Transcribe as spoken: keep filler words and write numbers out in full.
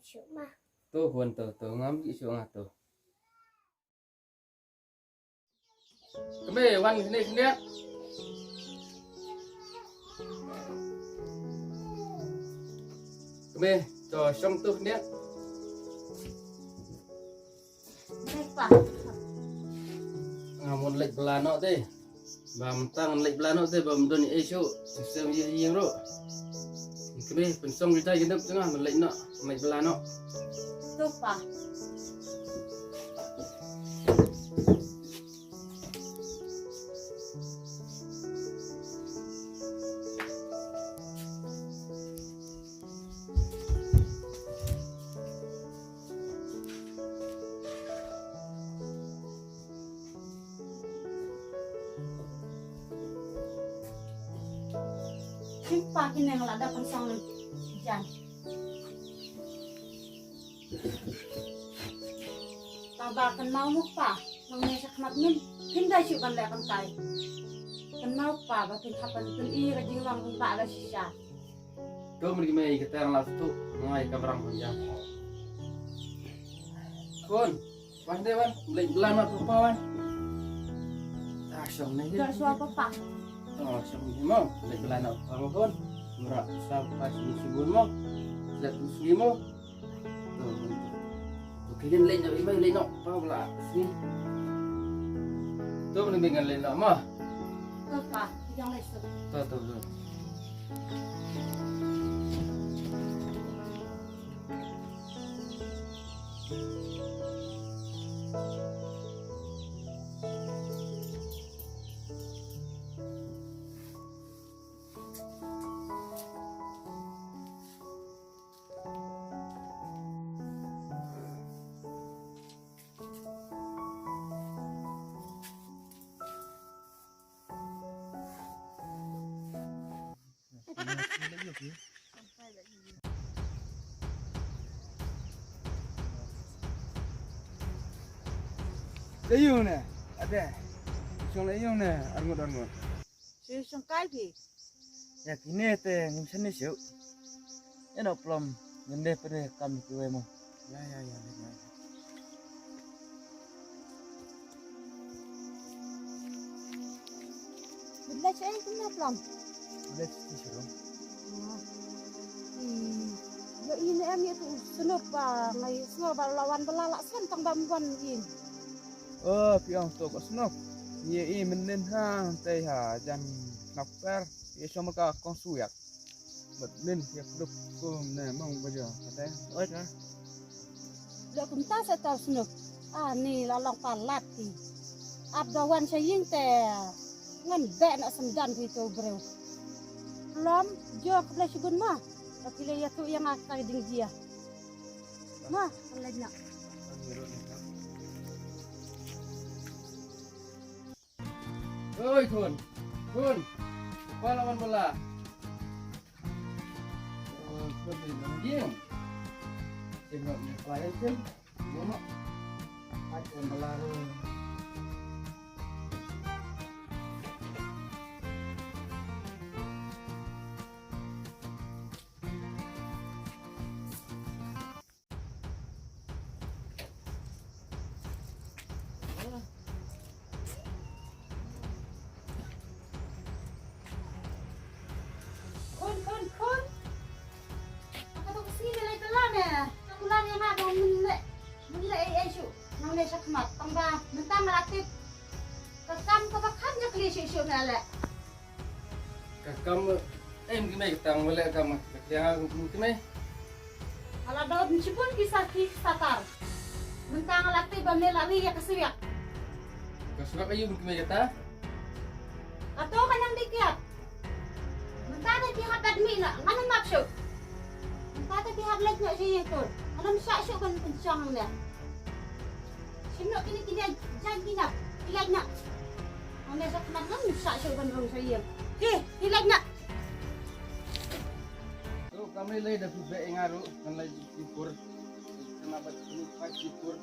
Shuh ma. To, wan to, to, ngam ïoh shuh nga to. Kmie, wan kine kine. Kmie, to shong to kine. Baik, Pa. Nga mut leit bylla noh te. Ba mynta ngan leit bylla noh te ba ym don ei shuh. Shisha ïa ïing ruh. Kmie, pynsong kita ïa nep tengah, ngan leit noh, ngan leit bylla noh. To, Pa. Kin Pa, kine nga la dep pynsong jan. Tang ba kynmaw mo Pa, nangne shakhmat ngim, ngim dei shuh ban leh ban kai. Kynmaw Pa ba kin hap ban pyni ka jinglong kumba la shisha. To, mut ki mei, kata nga la sdang, nga ai kamram khun jam. Khun, wan de wan, leit bylla noh papa wan. Ta shong ne. Dah shuwa papa. Oh, shong ne mo, leit bylla noh papa mo khun. Mura sa pa shini shibun mo. Leit shini mo. To, to. To, kini leit noh, i mei leit noh, pa bla sini. To, ni ngan leit noh mo. To, Pa, yang leit sini. To, to, to. Laiung ne, ade. Shong laiung ne, arngut, arngut. Shu shong kai phi. Ïa kine te ngim shane shuh. Ïa no plum, ngin dei pynne kam kiwei mo. Ïa, ïa, ïa, ïa. Bidlai sha ei kumno plum? Bidlai sha ei sha ei. Ah. Hmm. Ïa i ne em ïa tu snoh ba ngai snoh ba la wan ba la la san tang ba wan i. Oh, phi ong to ka snoh. Ïa i mynnin ha, te ha jan snoh per. Ïa shong ka kong suyak. Mynnin ïa kluk kum ne mong ba jo. Kata. Oi ka. Lok kumta sa taw snoh. Ah, ni la long palat ti. Ap da wan sha ïing te. Ngan beh na sendang ti to breu. Lom, jo kble shibun ma. Ka pile ïa tu ïa nga ka ding jia. Ma, kble na. Oi, khun. Khun. Pala wan bala. Oh, khun ni nang jing. Jing nak ni pelayan jing. Mama. Ai, wan bala ru. Khun, khun, khun. Aka tu ka sngi me lai kylla me. Ka kular ïa nga ba men leh, men leh ei ei shuh. Nang leh shakhmat. Tang ba mynta nga la tip. Ka kam kaba kham jaka leh shuh shuh me leh. Ka kam, em, ki mei, ka tang wale kam ka tiang ki mei. Ala dot shibun ki sa ki satar. Mynta nga la tip ba me la ri ïa ka swiak. Ka swiak ayu ki mei kata? Kato ka nang dei kiat. Mynta te ki hap bat mi na, ngan map shu. Mynta te ki hap lek na shi yekor. Ngan sa shu ban pynshong ne. Shim noh kine, kine, jan kine. Ilaj na. Ane sa kena ngan sa shu ban rung sa ïa. Ki, ilaj na. Tu kami lai da phi be ngaru kan lai jipur. Kena bat ni pat jipur.